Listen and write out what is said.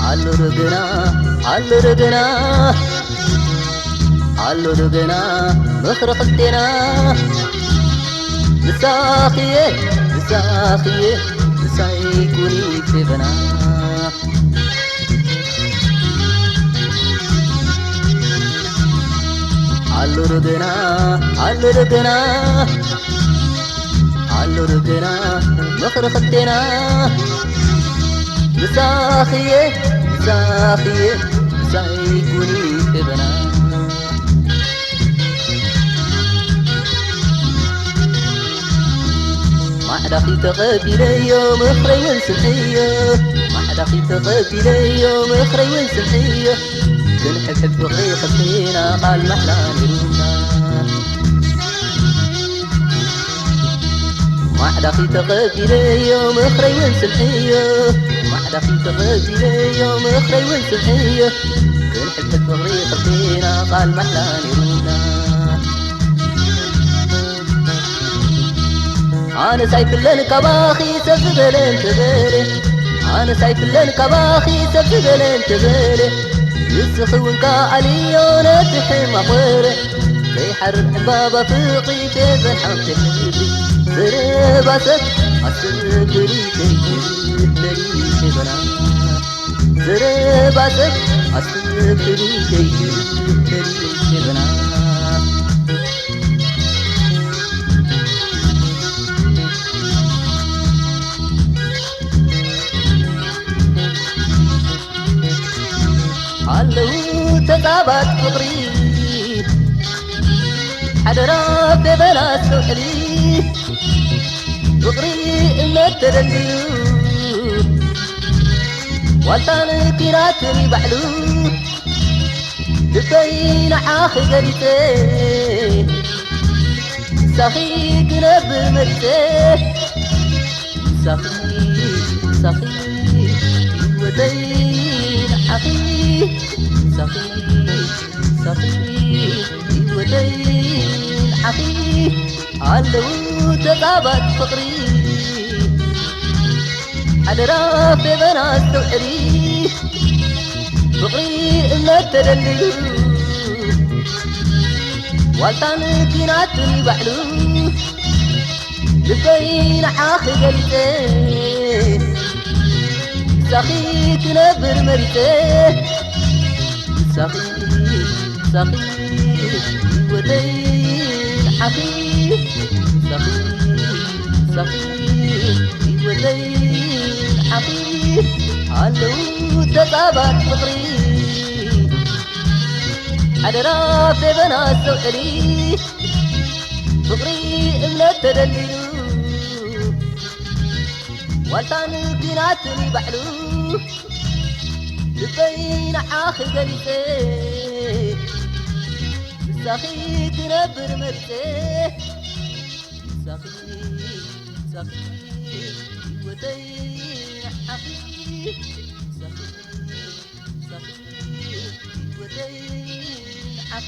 ኣሎ ዶ ገና፣ ኣሎ ዶ ገና፣ ኣሎ ዶ ገና ምኽሪ ክልቴና። ምሳኺ'የ፣ ምሳኺ'የ፣ ምሳይ ኩኒ ፌበና። ኣሎ ዶ ገና፣ ኣሎ ዶ ገና፣ ኣሎ ዶ ገና ምኽሪ ክልቴና። ምሳኺ'የ፣ ምሳኺ'የ፣ ምሳይ ኩኒ ፌበና። ማዕዳኺ ተቐቢለዮ ምኽረይ እውን ስምዕዮ፣ ማዕዳኺ ተቐቢለዮ ምኽረይ እውን ስምዕዮ። ክንሕብሕብ ፍቕሪ ክልቴና ቃል ማሕላ ነይሩና። ማዕዳኺ ተቐቢለዮ ምኽረይ እውን ስምዕዮ፣ ማዕዳኺ ተቐቢለዮ ምኽረይ እውን ስምዕዮ። ክንሕብሕብ ፍቕሪ ክልቴና ቃል ማሕላ ነይሩና። ኣነስ ኣይፍለን ካባኺ ሰብ ዝበለ እንተበለ፣ ኣነስ ኣይፍለን ካባኺ ሰብ ዝበለ እንተበለ፣ ንስኺ እውን ከኣልዮ ነቲ ሕማቕ ወረ። ከይሓርር ዕምባባ ፍቕሪ ፌበን ሓንቲ ሕድሪ፣ ዘረባ ሰብ ኣስተብህሊ ከይትበሊ ፌበና። ዘረባ ሰብ ኣስተብህሊ ከይትበሊ ፌበና። ኣለዉ ተጻባት ፍቕሪ፣ ሓደራ ፌበና ኣስተውዕሊ። ፍቕሪ እምነት ተደልድሉ፣ ዋልታን ኲናትን እዩ ባዕሉ። ልበይ ንዓኺ ገሊጸ፣ ምሳኺ ክነብር መሪጸ። ምሳኺ፣ ምሳኺ፣ ህይወተይ ንዓኺ። ምሳኺ፣ ምሳኺ፣ ህይወተይ ንዓኺ። ኣለዉ ተጻባት ፍቕሪ፣ ሓደራ ፌበና ኣስተውዕሊ። ፍቕሪ እምነት ተደልድሉ፣ ዋልታን ኲናትን እዩ ባዕሉ። ልበይ ንዓኺ ገሊጸ፣ ምሳኺ ክነብር መሪጸ። ምሳኺ፣ ምሳኺ፣ ህይወተይ ንዓኺ። ምሳኺ፣ ምሳኺ፣ ህይወተይ ንዓኺ። ኣለዉ ተጻባት ፍቕሪ፣ ሓደራ ፌበና ኣስተውዕሊ። ፍቕሪ እምነት ተደልድሉ፣ ዋልታን ኲናትን እዩ ባዕሉ። ልበይ ንዓኺ ገሊጸ፣ ምሳኺ ክነብር መሪጸ። ምሳኺ፣ ምሳኺ፣ ህይወተይ ንዓኺ። ምሳኺ፣ ምሳኺ፣ ህይወተይ ንዓኺ።